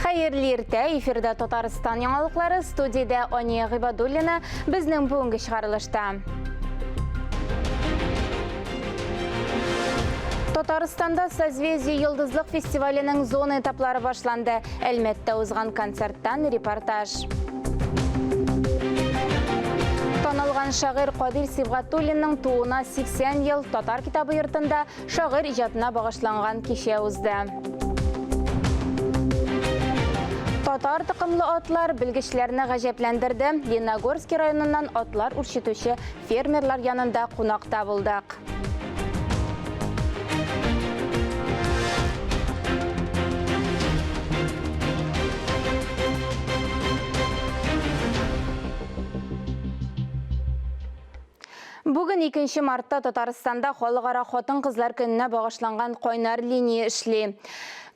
Хәерле иртә, эфирда Татарстан яңалыклары, студиядә Ания Гыйбадуллина, безнең бүгенге чыгарылышта. Татарстанда Созвездие йолдызлык фестиваленең зона этаплары башланды. Әлмәттә узган концерттан репортаж. Танылган шагыйрь Кадир Сибгатуллинның тууына 80 ел Татар китабы йортында шагыйрь иҗатына багышланган кичә узды. Татар токымлы атлар белгечләрне гаҗәпләндерде. Лениногорский районыннан атлар үрчетүче фермерлар янында кунакта булдык. Бүген 2 мартта Татарстанда халыкара хатын-кызлар көненә багышланган кайнар линия эшли.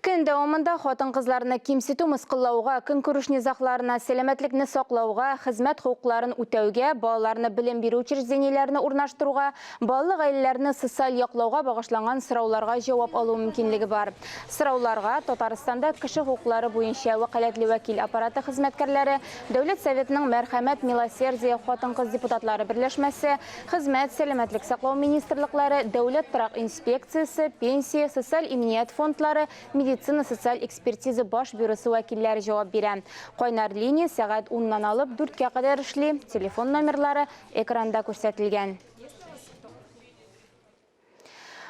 Көн дәвамында хатын-кызларны кимсетү, мыскыллауга, көнкүреш низагларына, сәламәтлекне саклауга, хезмәт хокукларын үтәүгә, балаларны белем бирү учреждениеләренә урнаштыруга, балалы гаиләләрне социаль яклауга багышланган сорауларга җавап алу мөмкинлеге бар. Сорауларга Татарстанда кеше хокуклары буенча вәкаләтле вәкил аппараты хезмәткәрләре, Дәүләт Советының Мәрхәмәт, Милосердие хатын-кыз депутатлары берләшмәсе, Хезмәт, Сәламәтлек саклау министрлыклары, Дәүләт торак инспекциясе, Пенсия, социаль иминият фондлары, медицина-социаль экспертиза баш бюросы вәкилләре җавап бирә. Кайнар линия сәгать уннан алып дүрткә кадәр эшли, телефон номерлары экранда күрсәтелгән.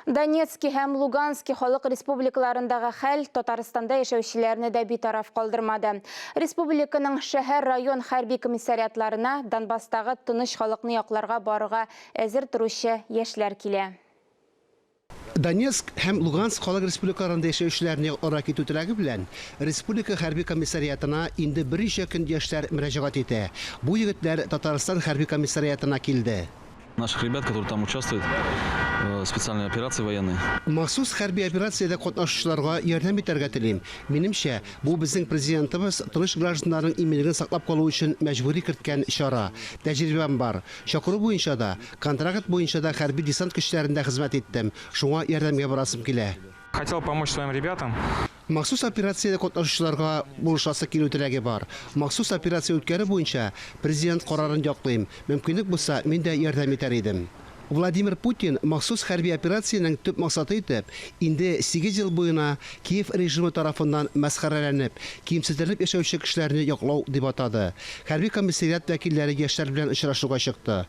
Донецки һәм Лугански халык республикаларындагы хәл Татарстанда яшәүчеләрне дә битараф калдырмады. Республиканың шәһәр-район хәрби комиссариатларына Донбасстагы тыныч халыкны якларга барырга әзер торучы яшьләр килә. Донецк һәм Луганск халык республикаларында яшәүчеләрне якларга китү теләге белән республика хәрби комиссариатына инде берничә көн яшьләр мөрәҗәгать итә. Бу егетләр Татарстан хәрби комиссариатына килде. Наших ребят, которые там участвуют в специальной операции военной. Махсус хәрби операциядә катнашучыларга ярдәм итәргә телим. Минемчә, бу безнең Президентыбыз тыныч гражданнарның иминлеген саклап калу өчен мәҗбүри керткән чара. Тәҗрибәм бар. Чакыру буенча да, контракт буенча да хәрби десант көчләрендә хезмәт иттем. Шуңа ярдәмгә барасым килә. Хотел помочь своим ребятам. Махсус операциядә катнашучыларга булышасы килү теләге бар. Махсус операция үткәрү буенча Президент карарын яклыйм. Мөмкинлек булса, мин дә ярдәм итәр идем. Владимир Путин махсус хәрби операциянең төп максаты итеп, инде сигез ел буена Киев режимы тарафыннан мәсхәрәләнеп, кимсетелеп яшәүче кешеләрне яклау дип атады. Хәрби комиссариат вәкилләре яшьләр белән очрашуга чыкты.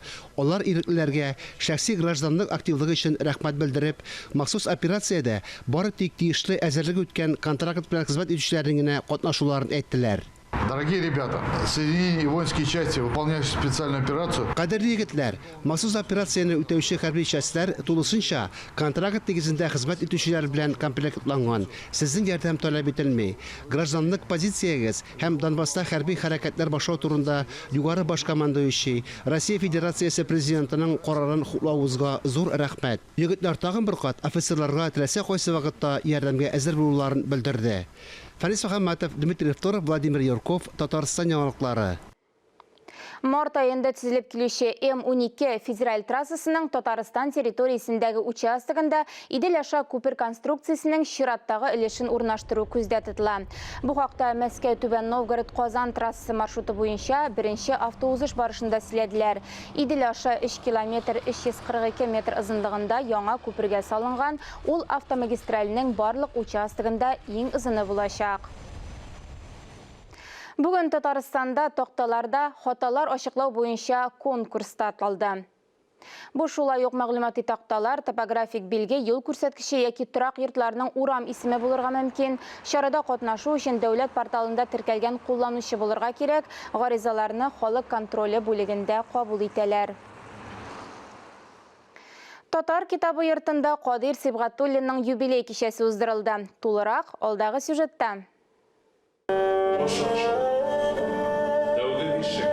Алар иреклеләргә шәхси гражданлык активлыгы өчен рәхмәт белдереп, махсус операциядә бары тик тиешле әзерлек үткән контракт белән хезмәт итүчеләрнең генә катнашуларын әйттеләр. Дорогие ребята, соединения и воинские части, выполняющие специальную операцию. Кадерле егетләр, махсус операцияне үтәүче хәрби частьләр тулысынча контракт нигезендә хезмәт итүчеләр белән комплектланган, сезнең ярдәм таләп ителми. Гражданлык позициягез һәм Донбасста хәрби хәрәкәтләр башлау турында Югары башкомандующий, Россия Федерациясе Президентының карарын хуплавыгызга зур рәхмәт. Егетләр тагын бер кат офицерларга теләсә кайсы вакытта ярдәмгә әзер булуларын белдерде. Фәнис Мөхәммәтов, Дмитрий Второв, Владимир Юрков, Татарстан яңалыклары. Март аенда төзелеп килүче М-12 федераль трассасының Татарстан территориясендәге участогында Идел аша күпер конструкциясенең чираттагы өлешен урнаштыру күздә тотыла. Бу хакта Мәскәү Түбән Новгород Казан трассасы маршруты буенча беренче автоузыш барышында сөйләделәр. Идел аша 3 километр 342 метр озынлыгында яңа күпергә салынган ул автомагистральнең барлык участогында иң озыны булачак. Бүген Татарстанда такталарда хаталар ачыклау буенча конкурс старт алды. Бу шулай ук мәгълүмати такталар, топографик билге, юл күрсәткече яки торак йортларның урам исеме булырга мөмкин. Чарада катнашу өчен дәүләт порталында теркәлгән кулланучы булырга кирәк. Гаризаларны халык контроле бүлегендә кабул итәләр. Татар китабы йортында Кадыйр Сибгатуллинның юбилей кичәсе уздырылды. Тулырак, алдагы сюжетта. Тәүге бишек.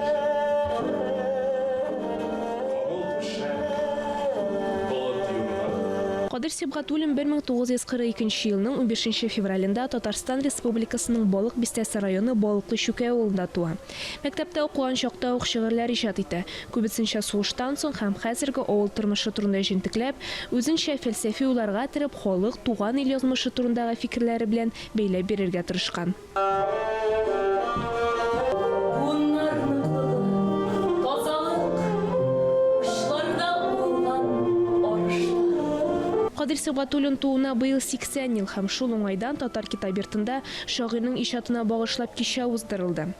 Камыл түшәк, болыт юрган. Кадыйр Сибгатуллин 1942 нче елның унбишенче февралендә Татарстан Республикасының Балык Бистәсе районы Балыклы Чүкәй авылында туа. Мәктәптә укыган чакта ук шигырьләр иҗат итә. Күбесенчә сугыштан соң һәм хәзерге авыл тормышы турында җентекләп, үзенчә фәлсәфи уйларга төреп, халык, туган ил язмышы турындагы фикерләре белән бәйләп бирергә тырышкан. Буыннар ныклыгы, тазалык, учларда уылган арышлар. Кадыйр Сибгатуллин тууына быел 80 ел һәм шул уңайдан Татар китап йортында шагыйрьнең иҗатына багышлап кичә уздырылды.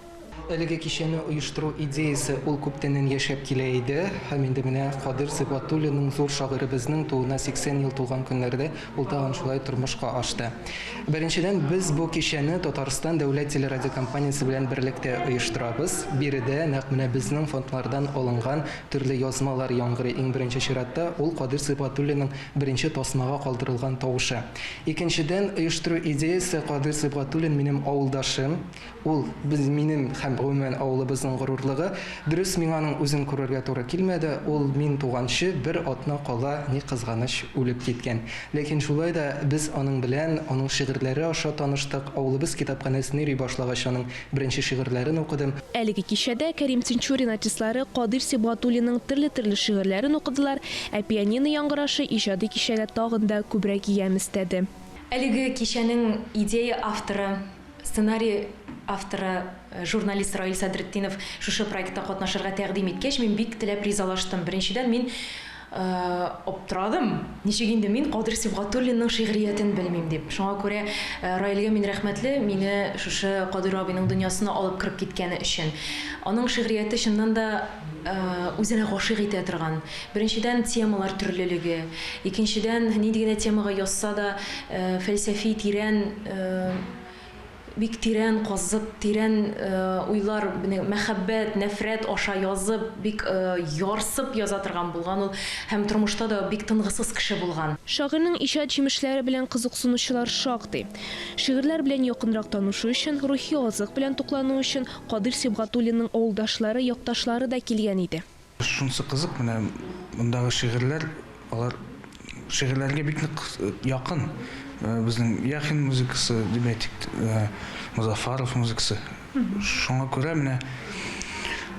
Әлеге кичәне оештыру идеясе ул күптәннән яшәп килә иде һәм инде менә Кадыйр Сибгатуллинның зур шагыйребезнең тууына 80 ел тулган көннәрдә ул тагын шулай тормышка ашты. Беренчедән, без бу кичәне Татарстан дәүләт телерадиокомпаниясе белән берлектә оештырабыз. Биредә нәкъ менә безнең фондлардан алынган төрле язмалар яңгырый. Иң беренче чиратта ул Кадыйр Сибгатуллинның беренче тасмага калдырылган тавышы. Икенчедән, оештыру идеясе Кадыйр Сибгатуллин минем авылдашым. Ул, без, минем һәм, гомумән, авылыбызның горурлыгы. Дөрес, миңа аның үзен күрергә туры килмәде, ул мин туганчы бер атна кала, ни кызганыч, үлеп киткән. Ләкин шулай да без аның белән аның шигырьләре аша таныштык, авылыбыз китапханәсенә йөри башлагач, аның беренче шигырьләрен укыдым. Әлеге кичәдә Кәрим Тинчурин артистлары Кадыйр Сибгатуллинның төрле-төрле шигырьләрен укыдылар, ә пианино яңгырашы иҗади кичәгә тагын да күбрәк ямь өстәде. Әлеге кичәнең идея авторы, Сценарий авторы, журналист Раил Садретдинов шушы проектта катнашырга тәкъдим иткәч, мин бик теләп ризалаштым. Беренчедән, мин аптырадым, ничек инде мин Кадыйр Сибгатуллинның шигъриятен белмим дип. Шуңа күрә Раилгә мин рәхмәтле, мине шушы Кадыйр абыйның дөньясына алып кереп киткәне өчен. Аның шигърияте чыннан да үзенә гашыйк итә торган. Беренчедән, темалар төрлелеге, икенчедән, нинди генә темага язса да, фәлсәфи тирән бик тирән казып, тирән уйлар, мәхәббәт, нәфрәт аша язып, бик ярсып яза торган булган ул һәм тормышта да бик тынгысыз кеше булган. Шагыйрьнең иҗат җимешләре белән кызыксынучылар шактый. Шигырьләр белән якынрак танышу өчен, рухи азык белән туклану өчен Кадыйр Сибгатуллинның авылдашлары, якташлары да килгән иде. Шунысы кызык, менә мондагы шигырьләр, алар шигырьләргә бик нык якын. Безнең Яхин музыкасы, дип әйтик, Мозаффаров музыкасы. Шуңа күрә менә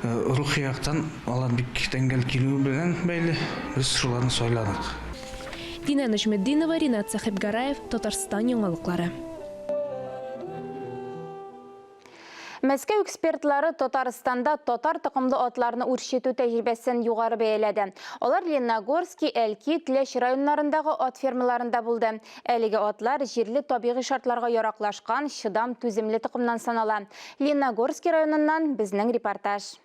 рухи яктан алар бик тәңгәл килүе белән бәйле, без шуларны сайладык. Динә Нәҗметдинова, Ринат Сәхибгараев, Татарстан яңалыклары. Мәскәү экспертлары Татарстанда татар токымлы атларны үрчетү тәҗрибәсен югары бәяләде. Алар Лениногорский, Әлки, Теләч районнарындагы ат фермаларында булды. Әлеге атлар җирле табигый шартларга яраклашкан, чыдам, түземле токымнан санала. Лениногорский районыннан безнең репортаж.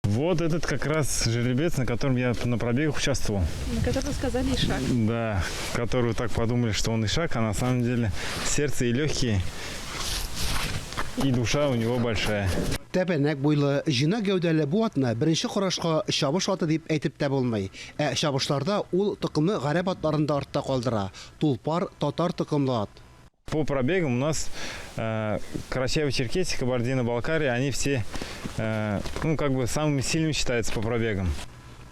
Вот этот как раз жеребец, на котором я на пробегах участвовал. На котором сказали Ишак. Да, которую так подумали, что он Ишак, а на самом деле сердце и легкие, и душа у него большая. Тәбәнәк буйлы, җыйнак гәүдәле бу атны беренче карашка чабыш аты дип әйтеп тә булмый. Ә чабышларда ул токымы гарәп атларын да артта калдыра. Тулпар, татар токымлы ат. По пробегам у нас э, Карачаево-Черкесия, Кабардино-Балкария, они все, э, ну, как бы самыми сильными считаются по пробегам.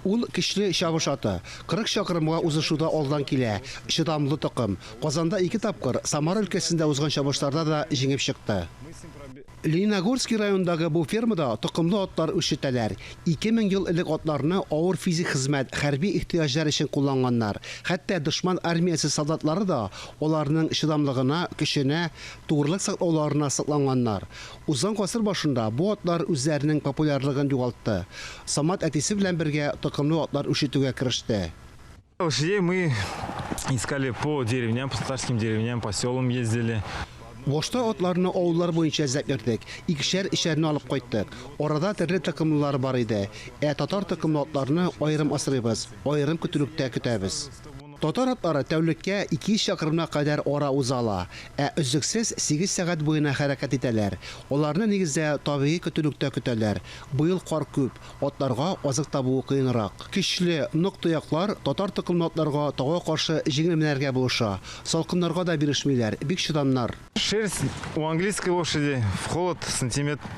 Ул көчле чабыш аты. 40 чакрымга узышуда алдан килә. Чыдамлы токым. Казанда ике тапкыр, Самара өлкәсендә узган чабышларда да җиңеп чыкты. Лениногорский районындагы бу фермада токымлы атлар үрчетәләр. 2000 ел элек атларны авыр физик хезмәт, хәрби ихтыяҗлар өчен кулланганнар. Хәтта дошман армиясе солдатлары да аларның чыдамлыгына, көченә, тугрылык саклауларына сокланганнар. Узган гасыр башында бу атлар үзләренең популярлыгын югалтты. Самат әтисе белән бергә токымлы атлар үрчетүгә кереште. Лошадей мы искали по деревням, по татарским деревням, по селам ездили. Башта атларны авыллар буенча эзләп йөрдек. Икешәр өчәрне алып кайттык. Арада төрле токымлылары бар иде. Ә татар токымлы атларны аерым асрыйбыз, аерым көтүлектә көтәбез. Татар атлары тәүлеккә 200 чакрымга кадәр ара уза ала, ә өзлексез 8 сәгать буена хәрәкәт итәләр. Аларны нигездә табигый көтүлектә көтәләр. Быел кар күп, атларга азык табуы кыенрак. Көчле, нык тояклар татар токымлы атларга тауга каршы җиңел менәргә булыша. Салкыннарга да бирешмиләр, бик чыдамнар. Шерсть у английской лошади в холод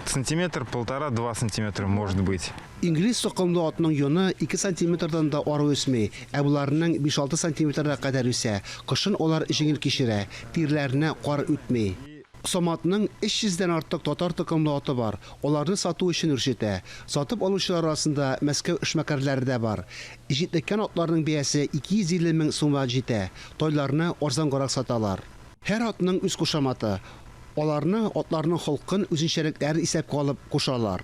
сантиметр, полтора-два сантиметра может быть. Инглиз токымлы атның йоны 2 сантиметрдан да ары үсми, ә боларының 5-6 сантиметрга кадәр үсә. Кышын алар җиңел кичерә, тиреләренә кар үтми. Саматның 300дән артык татар токымлы аты бар. Аларны сату өчен үрчетә. Сатып алучылар арасында Мәскәү эшмәкәрләре дә бар. Җитлеккән атларның бәясе 250 мең сумга җитә. Тайларны арзангарак саталар. Һәр атның үз кушаматы. Аларны атларның холкын, үзенчәлекләрен исәпкә алып кушалар.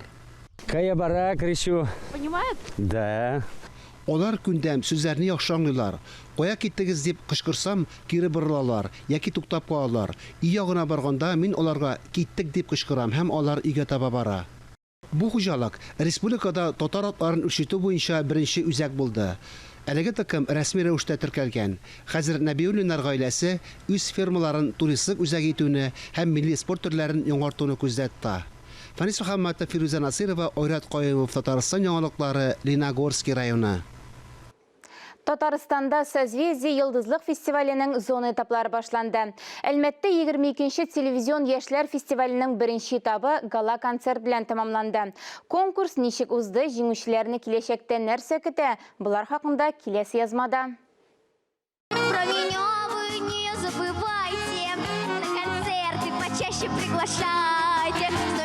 Кая бара, кричу. Понимает? Да. Алар күндәм, сүзләрне яхшы аңлыйлар. Кая киттегез дип кычкырсам, кире борылалар яки туктап калалар. Өй ягына барганда мин аларга киттек дип кычкырам һәм алар өйгә таба бара. Бу хуҗалык республикада татар атларын үрчетү буенча беренче үзәк булды. Әлеге токым рәсми рәвештә теркәлгән. Хәзер Нәбиуллиннар гаиләсе үз фермаларын туристлык үзәге итүне һәм милли спорт төрләрен яңартуны күздә тота. Фанис Мөхәммәтов, Фирүзә Насыйрова, Айрат Каюмов, Татарстан яңалыклары, Леногорский районы. Татарстанда Созвездие Йолдызлык фестиваленең зона этаплары башланды. Әлмәттә 22нче телевизион яшьләр фестиваленең беренче этабы гала-концерт белән тәмамланды. Конкурс ничек узды, җиңүчеләрне киләчәктә нәрсә көтә? Болар хакында киләсе язмада. Про меня вы не забывайте, на концерты почаще приглашайте.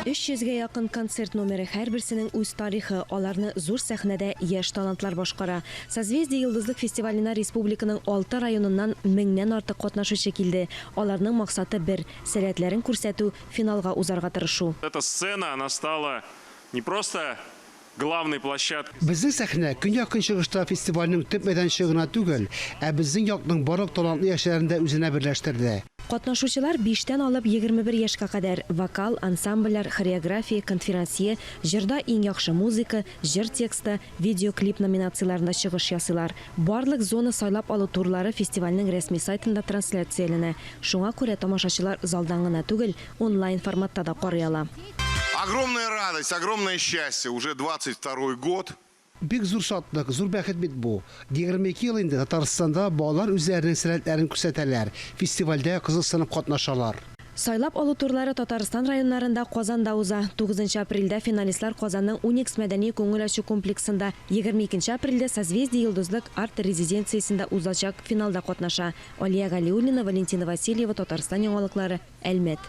300гә якын концерт номеры, һәрберсенең үз тарихы, аларны зур сәхнәдә яшь талантлар башкара. Созвездие Йолдызлык фестиваленә республиканың 6 районыннан меңнән артык катнашучы килде. Аларның максаты бер – сәләтләрен күрсәтү, финалга узарга тырышу. Эта сцена, она стала не просто главной площадкой. Безнең сәхнә көньяк-көнчыгышта фестивальнең төп мәйданчыгы гына түгел, ә безнең якның барлык талантлы яшьләрен дә үзенә берләштерде. Катнашучылар 5тән алып 21 яшькә кадәр: вокал, ансамбльләр, хореография, конферансье, җырда иң яхшы музыка, җыр тексты, видеоклип номинацияләрендә чыгыш ясыйлар. Барлык зона сайлап алу турлары фестивальнең рәсми сайтында трансляцияләнә. Шуңа күрә тамашачылар залдан гына түгел, онлайн форматта да карый ала. Огромная радость, огромное счастье. Уже 22 год. Бик зур шатлык, зур бәхет бит бу. 22 ел инде Татарстанда балалар үзләренең сәләтләрен күрсәтәләр, фестивальдә кызыксынып катнашалар. Сайлап алу турлары Татарстан районнарында, Казанда уза. 9 апрельдә финалистлар Казанның Уникс мәдәни күңел ачу комплексында, 22 апрельдә Созвездие Йолдызлык арт-резиденциясендә узачак финалда катнаша. Алия Галиуллина, Валентина Васильева, Татарстан яңалыклары, Әлмәт.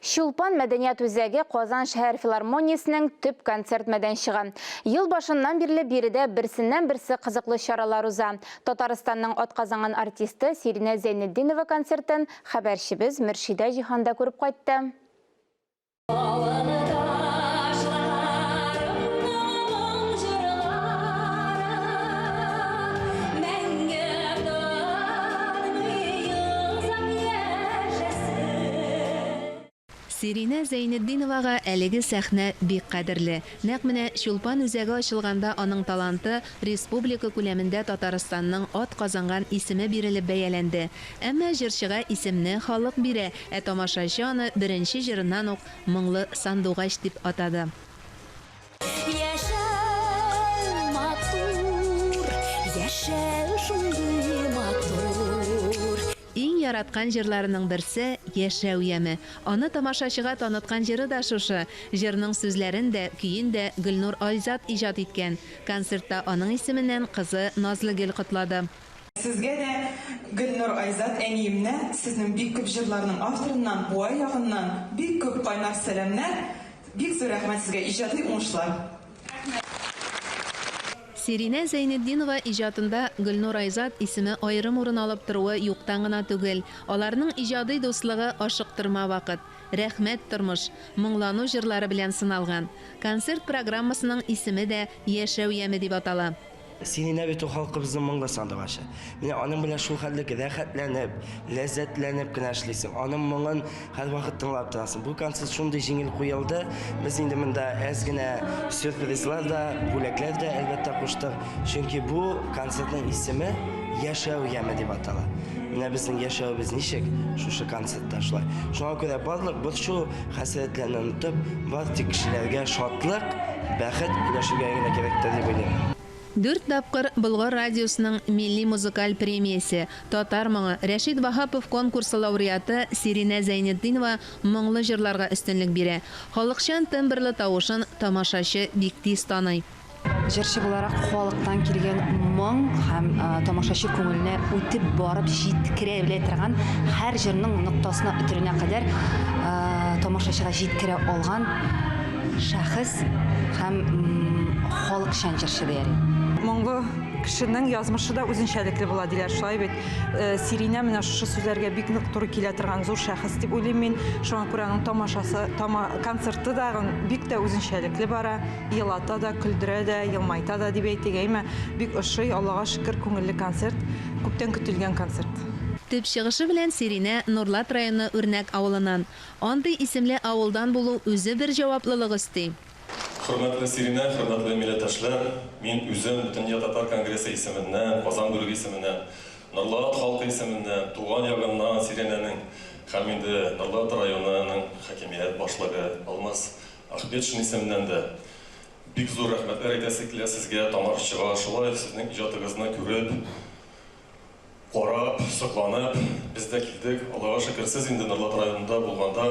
Чулпан мәдәният үзәге Казан шәһәр филармониясенең төп концерт мәйданчыгы. Ел башыннан бирле биредә берсеннән берсе кызыклы чаралар уза. Татарстанның атказанган артисты Сиринә Зәйнетдинова концертын хәбәрчебез Мөршидә Җиһан да күреп кайтты. Сиринә Зәйнетдиновага әлеге сәхнә бик кадерле. Нәкъ менә Чулпан үзәге ачылганда аның таланты республика күләмендә Татарстанның атказанган исеме бирелеп бәяләнде. Әмма җырчыга исемне халык бирә, ә тамашачы аны беренче җырыннан ук моңлы сандугач дип атады. Яшәү матур, яшәү шундый матур. Иң яраткан җырларының берсе Яшәү яме. Аны тамашачыга таныткан җыры да шушы. Җырның сүзләрен дә, көен дә Гөлнур Айзат иҗат иткән. Концертта аның исеменнән кызы Назлыгөл котлады. Сезгә дә Гөлнур Айзат әниемнән, сезнең бик күп җырларның авторыннан, Буа ягыннан бик күп кайнар сәламнәр. Бик зур рәхмәт сезгә, иҗади уңышлар. Сиринә Зәйнетдинова иҗатында Гөлнур Айзат исеме аерым урын алып торуы юктан гына түгел. Аларның иҗади дуслыгы Ашыктырма вакыт, Рәхмәт тормыш, Моңлану җырлары белән сыналган. Концерт программасының исеме дә Яшәү яме дип атала. Сиринә бит ул халкыбызның моңлы сандугачы. Менә аның белән шул хәтле рәхәтләнеп, ләззәтләнеп кенә эшлисең. Аның моңын һәрвакыт тыңлап торасың. Бу концерт шундый җиңел куелды. Без инде монда әз генә сюрпризлар да, бүләкләр дә әлбәттә куштык. Чөнки бу концертның исеме Яшәү яме дип атала. Менә безнең яшәвебез ничек, шушы концертта шулай. Шуңа күрә барлык борчу, хәсрәтләрне онытып, бары тик кешеләргә шатлык, бәхет өләшергә генә кирәктер дип уйлыйм. Дүрт тапкыр Болгар радиосының Милли музыкаль премиясе, Татар моңы, Рәшит Ваһапов конкурсы лауреаты Сиринә Зәйнетдинова моңлы җырларга өстенлек бирә. Халыкчан тембрлы тавышын тамашачы бик тиз таный. Җырчы буларак халыктан килгән моң һәм тамашачы күңеленә үтеп барып җиткерә белә торган һәр җырның ноктасына өтеренә кадәр тамашачыга җиткерә алган шәхес һәм халыкчан җырчы дияр идем. Моңлы кешенең язмышы да үзенчәлекле була диләр, шулай бит. Сиринә менә шушы сүзләргә бик нык туры килә торган зур шәхес дип уйлыйм мин. Шуңа күрә аның тамашасы, тама, концерты да бик тә үзенчәлекле бара. Елата да, көлдерә дә, елмайта да дип әйтик, әйме? Бик ошый, Аллага шөкер, күңелле концерт, күптән көтелгән концерт. Төп чыгышы белән Сиринә Нурлат районы Үрнәк авылыннан. Андый исемле авылдан булу үзе бер җаваплылык өсти. Хөрмәтле Сиринә, хөрмәтле милләттәшләр, мин үзем Бөтендөнья татар конгрессы исеменнән, Казан бүлеге исеменнән, Норлат халкы исеменнән, туган ягыннан Сиринәнең һәм инде Норлат районының хакимият башлыгы Алмаз Ахметшин исеменнән дә бик зур рәхмәтләр әйтәсе килә сезгә, тамашачыга, шулай сезнең иҗатыгызны күреп, карап, сокланып, без дә килдек. Аллага шөкер, сез инде Норлат районында булганда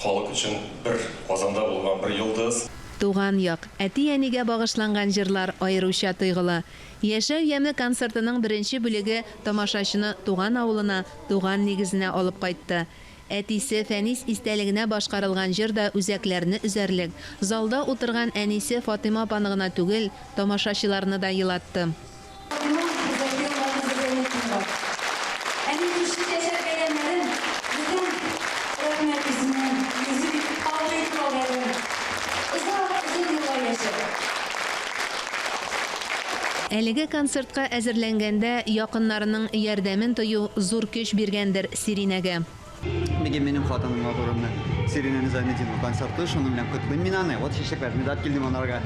халык өчен бер Казанда булган бер йолдыз. Туган як, әти-әнигә багышланган җырлар аеруча тойгылы. Яшәү яме концертының беренче бүлеге тамашачыны туган авылына, туган нигезенә алып кайтты. Әтисе Фәнис истәлегенә башкарылган җыр да үзәкләрне өзәрлек, залда утырган әнисе Фатыйма апаны гына түгел, тамашачыларны да елатты. Фатыйма Закирова кызы Зәйнетдинова. Әни шушы чәчәк бәйләмнәрен безнең рәхмәт йөзеннән йөзе бик ак итеп ал әле. Озак, озын еллар яшә. Әлеге концертка әзерләнгәндә якыннарының ярдәмен тою зур көч биргәндер Сиринәгә. Бүген минем хатыным матурымны Сиринә Низаметдинова концерты, шуның белән котлыйм мин аны. Вот чәчәкләрне дә алып килдем анарга.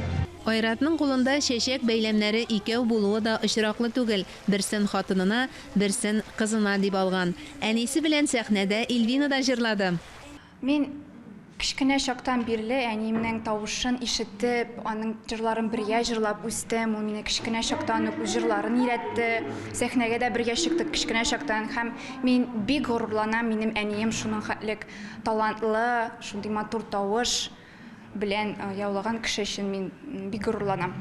Айратның кулында чәчәк бәйләмнәре икәү булуы да очраклы түгел, берсен хатынына, берсен кызына дип алган. Әнисе белән сәхнәдә Ильвина да җырлады. Мин кечкенә чактан бирле әниемнең тавышын ишетеп, аның җырларын бергә җырлап үстем. Ул мине кечкенә чактан ук үз җырларын өйрәтте. Сәхнәгә дә бергә чыктык кечкенә чактан. Һәм мин бик горурланам, минем әнием шуның хәтлек талантлы, шундый матур тавыш белән яулаган кеше өчен мин бик горурланам.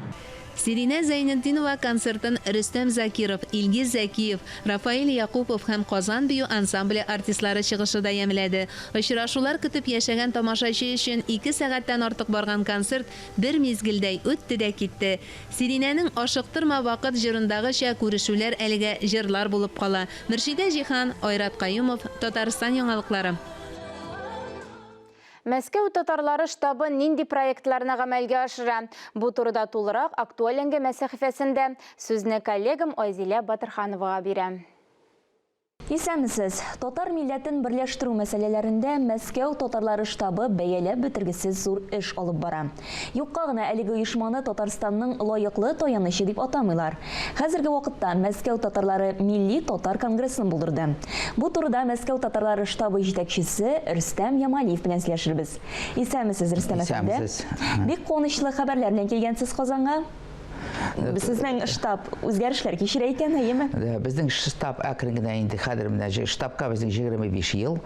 Сиринә Зәйнетдинова концертын Рөстәм Закиров, Илгиз Зәкиев, Рафаэль Якупов һәм Казан бию ансамбле артистлары чыгышы да ямьләде. Очрашулар көтеп яшәгән тамашачы өчен ике сәгатьтән артык барган концерт бер мизгелдәй үтте дә китте. Сиринәнең Ашыктырма вакыт җырындагыча күрешүләр әлегә җырлар булып кала. Мөршидә Җиһан, Айрат Каюмов, Татарстан яңалыклары. Мәскәү татарлары штабы нинди проектларны гамәлгә ашыра? Бу турыда тулырак актуаль әңгәмә сәхифәсендә. Сүзне коллегам Айзилә Батырхановага бирәм. Исәнмесез! Татар милләтен берләштерү мәсьәләләрендә Мәскәү татарлары штабы бәяләп бетергесез зур эш алып бара. Юкка гына әлеге оешманы Татарстанның лаеклы таянычы дип атамыйлар. Хәзерге вакытта Мәскәү татарлары Милли татар конгрессын булдырды. Бу турыда Мәскәү татарлары штабы җитәкчесе Рөстәм Ямалиев белән сөйләшербез. Исәнмесез, Рөстәм әфәнде. Исәнмесез. Бик куанычлы хәбәрләр белән килгәнсез Казанга. Сезнең штаб үзгәрешләр кичерә икән, әйеме? Да, безнең штаб әкрен генә инде хәзер менә штабка безнең 25 ел.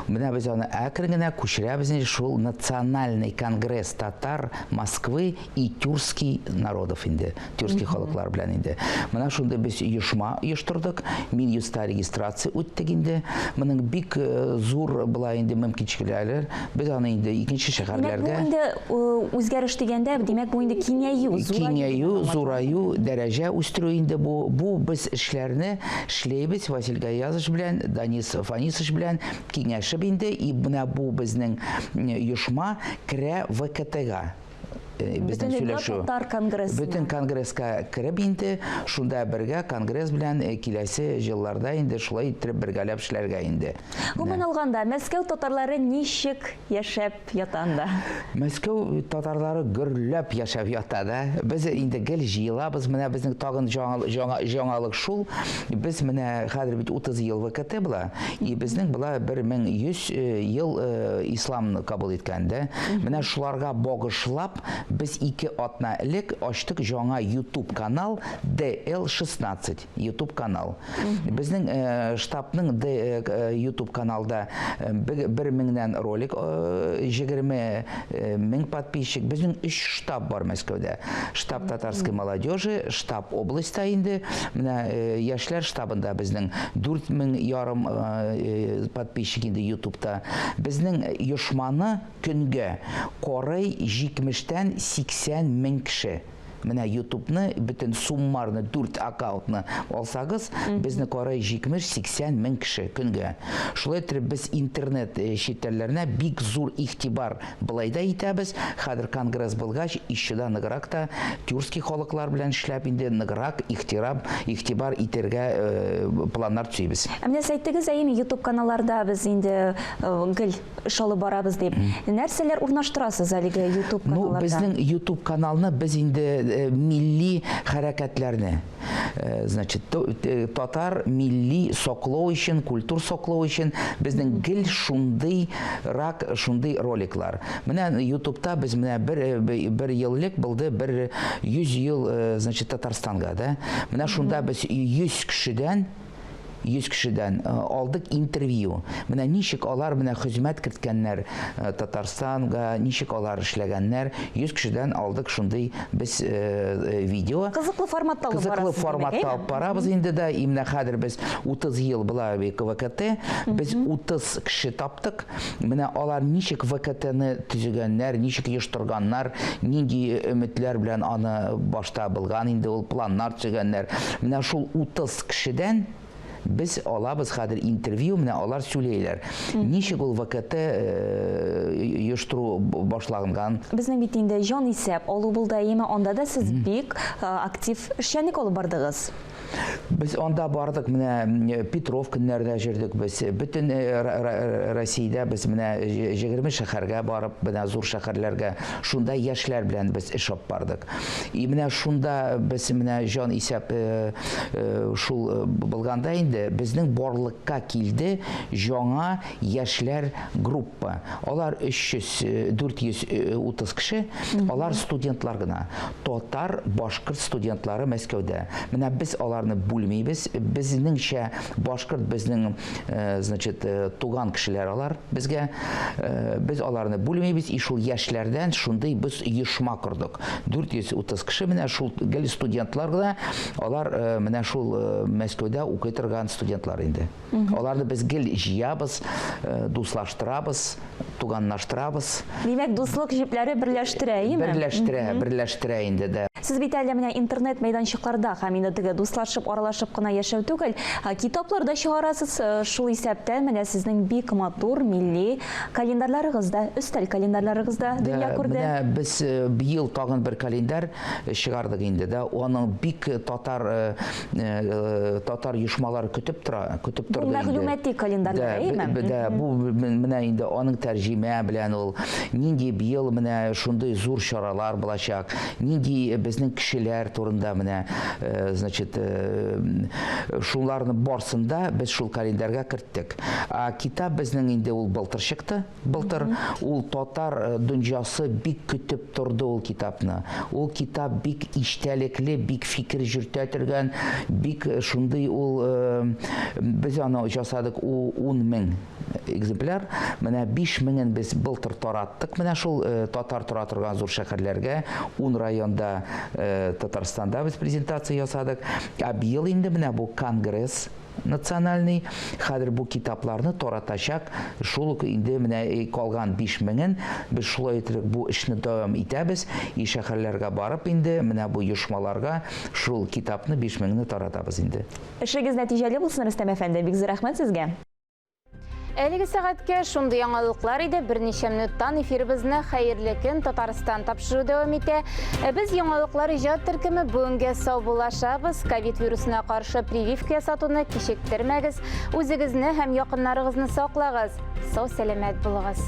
Менә без аны әкрен генә күчерәбез инде шул Национальный конгресс татар Москвы и тюркский народов инде, тюркский халыклар белән инде. Менә шундый без оешма оештырдык. Минюстта регистрация үттек инде. Моның бик э, зур була инде мөмкинчелекләре. Без аны инде икенче шәһәрләргә. Димәк, бу инде э, үзгәреш дигәндә, димәк, бу инде киңәю, зураю. Киңәю, зураю, дәрәҗә үстерү инде бу. Бу без эшләрне эшләйбез Василь Гаязович белән, Данис Фанисович белән киңәшеп инде. И менә бу безнең оешма керә ВКТга. Безнең сөйләшү. Татар конгрессына. Бөтен конгресска кереп инде, шунда бергә конгресс белән киләсе елларда инде шулай иттереп бергәләп эшләргә инде. Гомумән алганда, Мәскәү татарлары ничек яшәп ята анда? Мәскәү татарлары гөрләп яшәп ята да. Без инде гел җыелабыз. Менә безнең тагын яңалык шул. Без менә хәзер бит 30 ел ВКТ була, и безнең була 1100 ел исламны кабул иткән дә. Менә шуларга багышлап без ике атна элек ачтык яңа YouTube канал DL16 YouTube канал. Безнең штабның YouTube каналда бер меңнән ролик, 20 мең подписчик. Безнең өч штаб бар Мәскәүдә. Штаб татарской молодежи, штаб областьта инде. Менә яшьләр штабында безнең 4 мең ярым подписчик инде YouTube'та. Безнең оешманы көнгә карый 70-тән 80 мең кеше. Менә YouTube'ны, бөтен суммарны, дүрт аккаунтны алсагыз, безне карый 70-80 мең кеше көнгә. Шулай итеп без интернет челтәрләренә бик зур игътибар былай да итәбез. Хәзер конгресс булгач, еще да ныграк та тюркский халыклар белән эшләп инде ныграк игътибар итәргә планнар төзибез. Ә менә сез әйттегез, әйеме, YouTube каналларда без инде гел эш алып барабыз дип. Нәрсәләр урнаштырасыз әлеге YouTube Ну, каналларда? безнең YouTube каналны без инде милли хәрәкәтләрне, значит, татар милли саклау өчен, культур саклау өчен безнең гел шундый рак, шундый роликлар. Менә YouTube'та без менә бер ел элек булды бер 100 ел, значит, Татарстанга, да. Менә шунда без 100 кешедән алдык интервью. Менә ничек алар менә хезмәт керткәннәр Татарстанга, ничек алар эшләгәннәр. 100 кешедән алдык шундый без видео. Кызыклы форматта алып Кызыклы барасыз, димәк, форматта әйме? алып барабыз инде дә. И менә хәзер без 30 ел була ВКТ, без 30 кеше таптык. Менә алар ничек ВКТны төзегәннәр, ничек оештырганнар, нинди өметләр белән аны башта булган инде ул планнар төзегәннәр. Менә шул 30 кешедән без алабыз хәзер интервью, менә алар сөйләйләр. Ничек ул ВКТ оештыру башланган. Безнең бит инде җан исәп алу булды, әйеме, анда да сез бик актив эшчәнлек алып бардыгыз. Без анда бардык, менә Петров көннәрдә йөрдек без. Бөтен Россиядә без менә 20 шәһәргә барып, менә зур шәһәрләргә шунда яшьләр белән без эш алып бардык. И менә шунда без менә җан исәп шул булганда инде безнең барлыкка килде яңа яшьләр группа. Алар 300, 430 кеше, алар студентлар гына. Татар, башкорт студентлары Мәскәүдә. Менә без аларны бүлмибез. Безнеңчә башкорт безнең, значит, туган кешеләр алар безгә. Без аларны бүлмибез. И шул яшьләрдән шундый без оешма кордык. 430 кеше менә шул гел студентлар гына. Алар менә шул Мәскәүдә укый торган студентлар инде. Аларны без гел җыябыз, дуслаштырабыз, туганлаштырабыз. Димәк, дуслык җепләре берләштерә, әйеме? Берләштерә, берләштерә инде дә. Сез бит әле менә интернет мәйданчыкларда һәм инде теге дуслашып, аралашып кына яшәү түгел, китаплар да чыгарасыз, шул исәптән менә сезнең бик матур милли календарьларыгыз да, өстәл календарьларыгыз да дөнья күрде. Менә без быел тагын бер календарь чыгардык инде дә. Аның бик татар оешмалары көтеп тора, көтеп Бу торды инде. мәгълүмати календарьлар, Да, әйеме? Да, бу менә инде аның тәрҗемә белән ул нинди быел менә шундый зур чаралар булачак, нинди безнең кешеләр турында менә, значит, шуларны барсын да без шул календарьга керттек. А китап безнең инде ул былтыр чыкты. Былтыр ул татар дөньясы бик көтеп торды ул китапны. Ул китап бик истәлекле, бик фикер йөртә торган, бик шундый ул без аны ясадык ул 10 мең экземпляр. Менә 5 меңен без былтыр тараттык. Менә шул татар тора торган зур шәһәрләргә, 10 районда Татарстанда без презентация ясадык. Ә быел инде менә бу конгресс национальный хәзер бу китапларны таратачак. Шул ук инде менә калган 5 меңен без шулай итеп бу эшне дәвам итәбез. И шәһәрләргә барып инде менә бу оешмаларга шул китапны 5 меңне таратабыз инде. Эшегез нәтиҗәле булсын, Рөстәм әфәнде. Бик зур рәхмәт сезгә. Әлеге сәгатькә шундый яңалыклар иде. Берничә минуттан эфирыбызны Хәерле көн Татарстан тапшыру дәвам итә. Ә без яңалыклар иҗат төркеме бүгенгә саубуллашабыз. Ковид вирусына каршы прививка ясатуны кичектермәгез. Үзегезне һәм якыннарыгызны саклагыз. Сау сәламәт булыгыз.